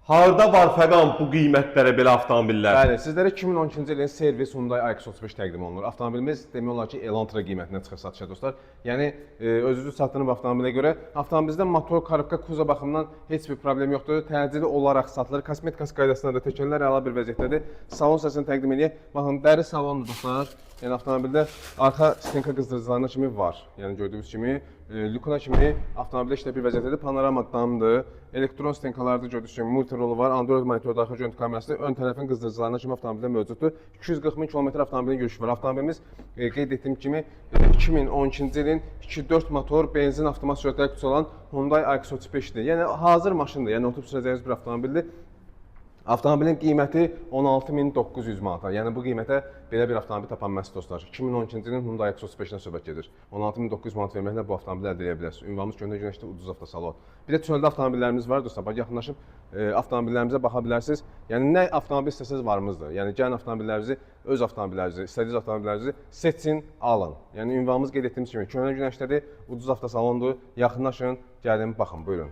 Harda var, Fəqan, bu qiymətlərə belə avtomobillər? Bəli, sizlərə 2012-ci ilin servis Hyundai iX35 təqdim olunur. Avtomobilimiz demək olar ki, Elantra qiymətinə çıxır satışa, dostlar. Yəni özünüzü çatdırın bu avtomobilə görə. Avtomobilimizdə motor, korobka, kuzov baxımından heç bir problem yoxdur. Təcili olaraq satılır. Kosmetikası qaydasında da təkərlər əla bir vəziyyətdədir. Salon hissəsini təqdim edək. Baxın, dəri salondur, dostlar. Yəni avtomobildə arxa stenka qızdırıcılarına kimi var. Yəni gördüyünüz kimi lükuna kimi avtomobildə işlə bir vəziyyətdədir. Panorama damdır. Elektron stenkalarda gördüyünüz kimi multirolu var. Android monitorda arxa görüntü kamerası, ön tərəfin qızdırıcılarına kimi avtomobildə mövcuddur. 240 min kilometr avtomobilin yürüyüşü var. Avtomobilimiz qeyd etdiyim kimi 2012-ci ilin 2.4 motor benzin avtomat sürətli qutusu olan Hyundai iX35-dir. Yəni hazır maşındır. Yəni oturub sürəcəyiniz bir avtomobildir. Avtomobilin qiyməti 16.900 manata. Yəni bu qiymətə belə bir avtomobil tapa bilməzsiniz, dostlar. 2012-ci ilin Hyundai iX35-dən söhbət gedir. 16.900 manat verməklə bu avtomobili əldə edə bilərsiniz. Ünvanımız Köhnə Günəşdə, Ucuz Avtosalon. Bir də çöldə avtomobillərimiz var, dostlar. Bax, yaxınlaşıb avtomobillərimizə baxa bilərsiniz. Yəni nə avtomobil istəsəniz varımızdır. Yəni gəlin avtomobillərinizi, öz avtomobillərinizi, istədiyiniz avtomobillərinizi seçin, alın. Yəni ünvanımız qeyd etdiyimiz kimi Köhnə Günəşdədir, Ucuz Avtosalondur. Yaxınlaşın, gəlin, baxın, buyurun.